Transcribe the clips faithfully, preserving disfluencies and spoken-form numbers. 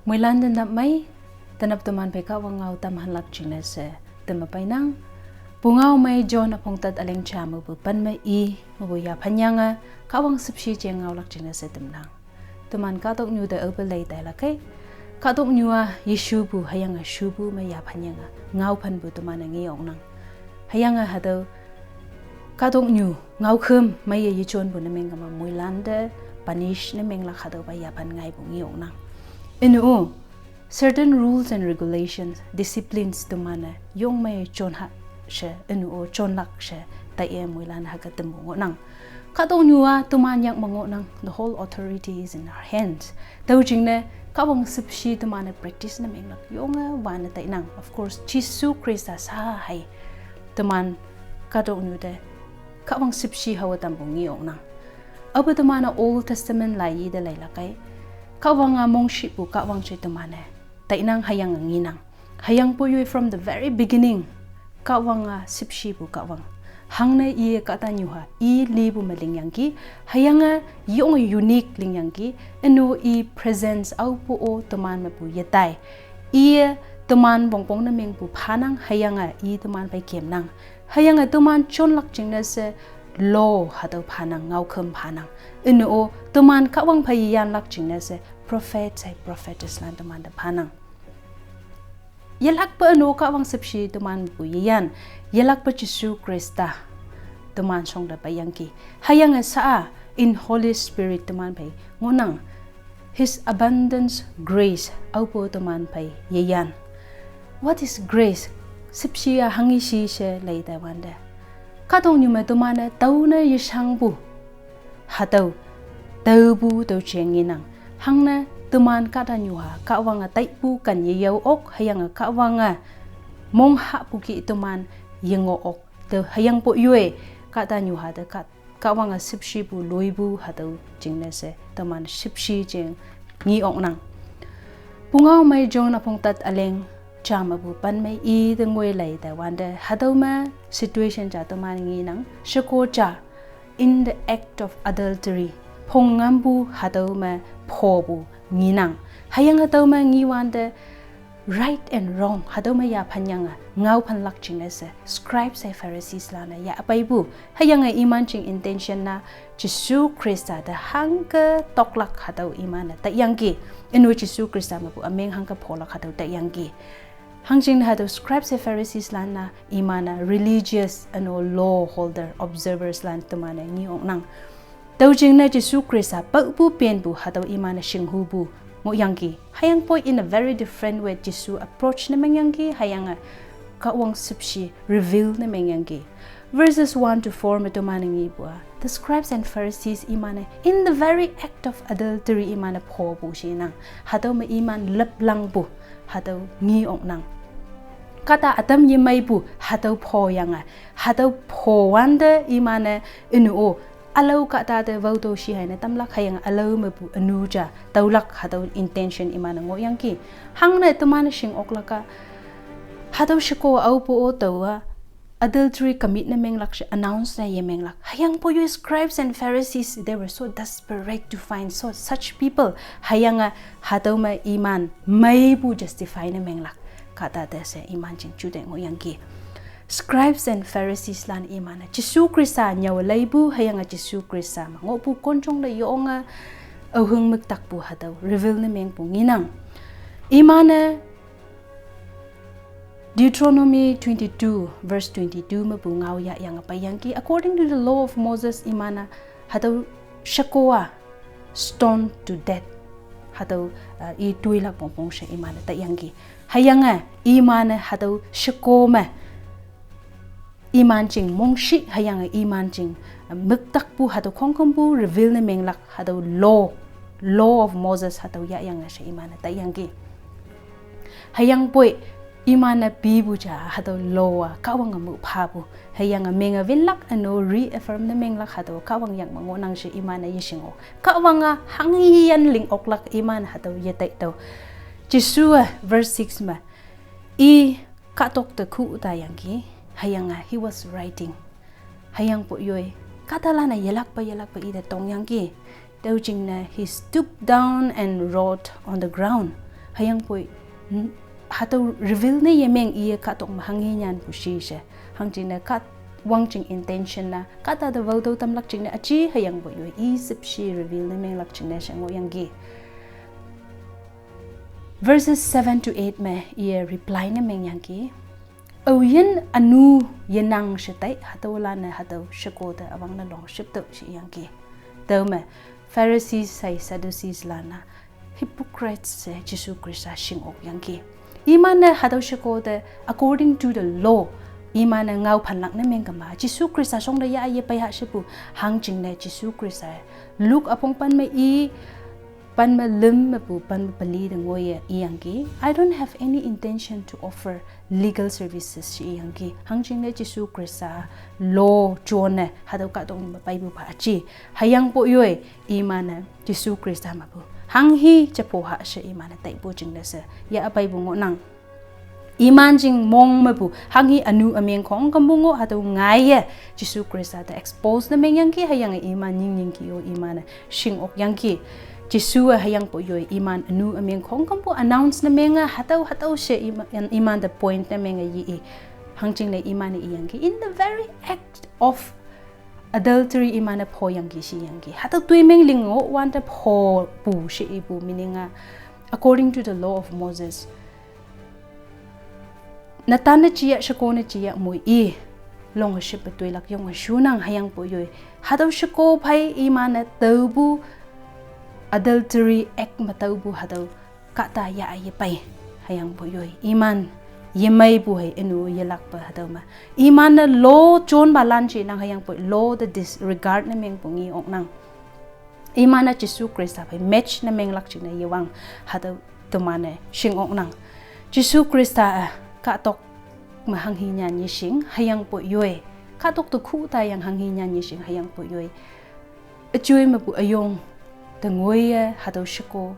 Moilan te nap mei, te nap teman phei Kahwang ngao tam hanlak jingne she, te me peinang. Pungao mei John üpong tat üleng ja mepu pen me i, mepu yaphan yange, Kahwang shüpshe jeng ngaolak jingne she tamnang. Teman kahtoknyu te aope lei tailak kei. Kahtoknyu-a yeshupu hüyange shupu me yaphan yange, ngaophanpu teman-e nge oknang. Hüyange hatüo kahtoknyu ngaokhüm meiye yejonpu ne mengkema moilan te punish ne menglak hatüopa yaphan ngaipu nge oknang. Üne-o, certain rules and regulations, disciplines teman-e yong mei jonha she, üne-o jonlak she, taiye moilan hüke tampu ngohnang. Kahtoknyu-a teman yak me ngohnang, the whole authority is in our hands. Tüo jingne, Kahwang shüpshe teman-e practice ne menglak yonge wane tainang. Of course, Jesu Khrista sha hei teman kahtoknyu te Kahwang shüpshe haowe tampu nge oknang. Aope teman-e Old Testament lai yi te leilak kei. Kahwang-a mongshipu Kahwang she teman-e tainang hüyange ngenang. Hüyangpoi yoi from the very beginning, Kahwang-a shüpshepu Kahwang. Hangne iye kahtanyuha, i lipu me lingyangki, hüyange yonge unique lingyangki, üne-o i presence aopu-o teman mepu yetai. Iye teman wongpong ne mengpu phanang hüyange i teman phei kemnang. Hüyange teman jonlak jingne she law hatüo phanang, ngaokhüm phanang. Üne-o teman Kahwang phei yeyanlak jingne she prophet hei prophetess lan teman te phanang. Yelakpe üne-o Kahwang shüpshe temanpu yeyan, yelakpe Jesu Khrista teman shongte peiyangki. Hüyange sha-a in Holy Spirit teman phei ngohnang. His abundance grace aopu teman phei yeyan. What is grace? Shüpshe-a hanghe shi she lei taiwante, kahtoknyu me teman-e tüone yeshangpu hatüo, taopu tüo jeng ngenang. Hangne teman kahtanyuha Kahwange taipu ken yeyao ok, hüyange Kahwange monghahpu ki teman yengoh ok. Te hüyangpoi yoi kahtanyuha te Kah- Kahwange shüpshepu loipu hatüo jingne she teman shüpshe jeng nge oknang. Pungao mei John üpong tat üleng ja mepu pen me i te ngoi lei taiwante hatüo me situation ja teman ngenang, sheko ja in the act of adultery, phongngampu hatüo me phopu ngenang. Hüyange tüo me ngewante right and wrong hatüo me yaphan yange ngaophanlak jingne she scribes hei Pharisees lan-e yahpeipu. Hüyange iman jing intention-a Jesu Khrista te hangke toklak hatüo iman-e taiyangki. Üne-o Jesu Khrista mepu ümeng hangke pholak hatüo taiyangki. Hangjingne hatüo scribes hei Pharisees lan-a iman-e religious üne-o law holder, observers lan teman-e nge oknang. Tüo jingne Jesu Khrista paopu penpu hatüo iman-e shinghupu ngohyangki. Hüyangpoi in a very different way Jesu approach ne mengyangki, hüyange Kahwang shüpshe reveal ne mengyangki. Verses one to four me teman-e ngepu-a, the scribes and Pharisees iman-e in the very act of adultery iman-e phopu shenang. Hatüo me iman laplangpu hatüo nge oknang. Kahta ütam yemeipu hatüo phoyange, hatüo phowante iman-e üne-o ülao kahta te wao tüo shi hei ne tamlak hüyange ülao mepu ünu ja tüolak hatüo intention iman-e ngohyangki. Hangne teman shing oklak-a hatüo sheko aopu-o tüo-a adultery commit ne menglak she announce ne yemenglak. Hüyangpoi yoi scribes and Pharisees, they were so desperate to find so such people. Hüyange hatüo me iman meipu justify ne menglak kahta te she iman jing jute ngohyangki. Scribes and Pharisees lan iman-e Jesu Khrista nyüo leipu hüyange Jesu Khrista me ngohpu konjong te yonge aohing müktakpu hatüo reveal ne mengpu ngenang. Iman-e Deuteronomy twenty-two verse twenty-two mepu ngao yahyange peiyangki, according to the law of Moses iman-e hatüo sheko-a stone to death hatüo, uh, i toilak pongpong she iman-e taiyangki. Hüyange iman-e hatüo sheko me iman jing mongshih hüyange iman jing, uh, müktakpu hatüo khongkümpu reveal ne menglak hatüo law, law of Moses hatüo yahyange she iman-e taiyangki. Hüyangpoi iman-e pipu ja hatüo law-a Kahwange mu phapu, hüyange menge winlak üne-o reaffirm ne menglak hatüo Kahwang yak me ngohnang she iman-e yeshing ok. Kahwange hangheyin ling oklak iman hatüo yetai tüo. Jesu-a verse six me, i kahtok te khu tayangki, hüyange he was writing. Hüyangpoi yoi kahtalan-e yelakpe yelakpe ite tongyangki. Tüo jingne he stooped down and wrote on the ground. Hüyangpoi, n-, hatüo reveal ne yemeng iye kahtok me hanghi nyanpu shi she. Hangjingne Kahwang jing intention-a, kahta te wao tüo tamlak jingne üji hüyangpoi yoi i shüpshe reveal ne menglak jingne she ngohyangki. Verses seven to eight me iye reply ne mengyangki. Aoyin ünu yenang she tai, hatüolan-e hatüo sheko te üwangne longshüp tüoh she iyangki. Tüome Pharisees hei Sadducees lan-a hypocrites she Jesu Khrista shing-ok yangki. Iman-e hatüo sheko te according to the law, iman-e ngao phanlak ne mengkema, Jesu Khrista shongte yah yepei ha shepu, hangjingne Jesu Khrista Luke üpong pen me i, pen me lüm mepu pen me peli te ngoiye iyangki, I don't have any intention to offer legal services she iyangki. Hangjingne Jesu Khrista law jone hatüo kahtok me peipupa üji. Hüyangpoi yoi iman-e Jesu Khrista mepu hanghi jepho ha she iman-e taipu jingne she yah peipu ngohnang. Iman jing mong mepu hanghi ünu ümeng khongkümpu ngoh hatüo ngaiye Jesu Khrista te expose ne mengyangki, hüyange iman nying nyingki-o iman-e shing-ok yangki. Jesu-e hüyangpoi yoi iman ünu ümeng khongkümpu announce ne menge hatüo hatüo she ima-, iman te point ne menge ye-i. Hangjingne iman-e iyangki, in the very act of adultery iman-e phoyangki she iyangki. Hatüo toimeng ling ngohwante phopu she ipu meaning-a, according to the law of Moses, netan ne jiya, sheko ne jiya moi i, longe shepe toilak yonge shunang hüyangpoi yoi. Hatüo sheko phei iman-e taopu adultery act me taopu hatüo kahta yah yepei. Hüyangpoi yoi iman yemeipu hei ünu yelakpe hatüo me, iman-e law jonpalan jinang hüyangpoi law te disregard ne mengpu nge-oknang. Iman-e Jesu Khrista phei match ne menglak jingne yewang hatüo teman-e shing-oknang. Jesu Khrista-e kahtok me hanghi nyan yeshing hüyangpoi yoi, kahtok te khu tayang hanghi nyan yeshing hüyangpoi yoi, üjoi mepu üyong te ngoiye hatüo sheko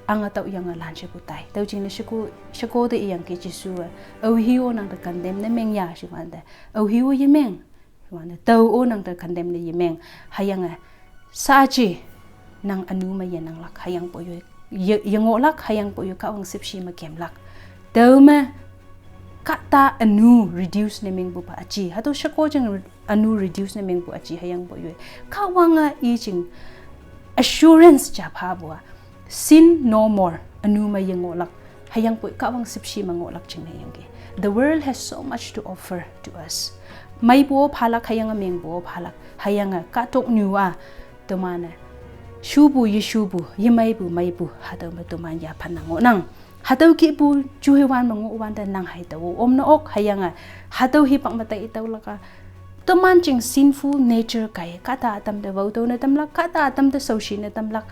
ange tüoyange lan shepu tai. Tüo jingne sheko, sheko te iyangki Jesu-e, aohe-o nang te condemn ne mengya shewante, aohe-o yemeng, shewante tao-o nang te condemn ne yemeng. Hüyange saji nang ünu me yenanglak hüyangpoi yoi, ye, yengohlak hüyangpoi yoi Kahwang shüpshe me kemlak. Tüome kahta ünu reduce ne mengpupa üji, hatüo sheko jing ünu reduce ne mengpu üji hüyangpoi yoi, Kahwange i jing assurance ja phapu-a, sin no more, ünu me yengohlak, hüyangpoi Kahwang shüpshe me ngohlak jingne yangki. The world has so much to offer to us. Meipu-o phalak hüyange mengpu-o phalak hüyange kahtoknyu-a teman-e shupu yeshupu, yemeipu meipu hatüo me teman yaphan nang ngohnang. Hatüo kihpu juhiwan me ngohwante nang hei tao omne ok hüyange hatüo hipak me tai tüolak-a teman jing sinful nature kaiye kahta ütam te wao tüone tamlak, kahta ütam te shaoshi ne tamlak,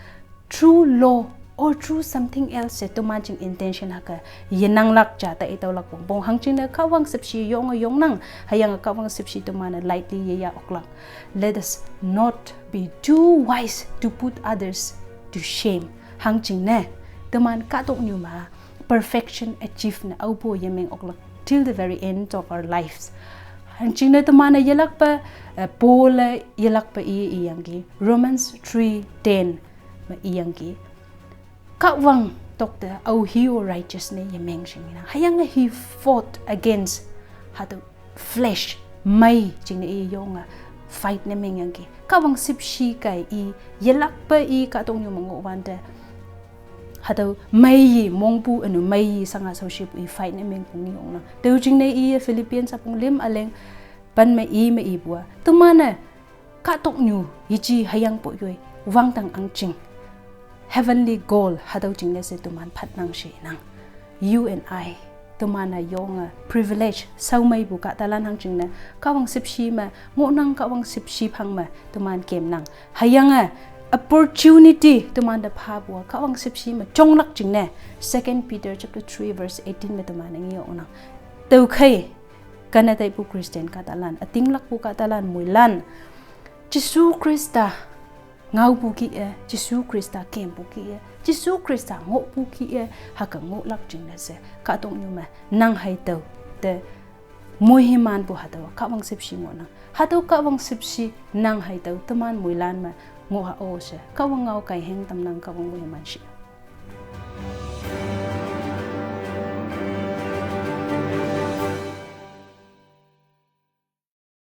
through law or through something else she teman jing intention hüke yenanglak ja tai tüolak pongpong. Hangjingne Kahwang shüpshe yonge yongnang hüyange Kahwang shüpshe teman-e lightly yeya oklak. Let us not be too wise to put others to shame. Hangjingne teman kahtoknyu me perfection achieve ne aopu yemeng oklak till the very end of our lives. Hangjingne teman-e yelakpe, eh, Paul-e yelakpe i, iyangki Romans three ten me iyangki, Kahwang tokte aohe-o righteous ne yemeng shingnang hüyange he fought against hatüo flesh, mei jingne i yonge fight ne mengyangki. Kahwang shüpshe kaiye yelakpe i kahtoknyu me ngohwante hatüo meiye mongpu ünu meiye shanga shaoshipu i fight ne mengpu nge-oknang. Tüo jingne iye Philippians üpong lüm üleng pen me i me ipu-a, teman-e kahtoknyu yeji hüyangpoi yoi wangdang ahngching heavenly goal hatüo jingne she teman phatnang shenang. You and I, teman-e yonge privilege shaomeipu kahtalan hangjingne Kahwang shüpshe me ngohnang, Kahwang shüpshe phang me teman kemnang. Hüyange opportunity teman te phapu-a Kahwang shüpshe me jonglak jingne Second Peter chapter three verse eighteen me teman-e nge-oknang. Tüokhei kane taipu Christian kahtalan, ütinglakpu kahtalan, moilan Jesu Khrista ngaopu kih-e, Jesu Khrista kempu kih-e, Jesu Khrista ngohpu kih-e hüke ngohlak jingne she kahtoknyu me nang hei tao te moimanpu hatüo Kahwang shüpshe ngohnang. Hatüo Kahwang shüpshe nang hei tao teman moilan me ngoh ha-o she Kahwang ngao kaiheng tamnang. Kahwang moiman shi.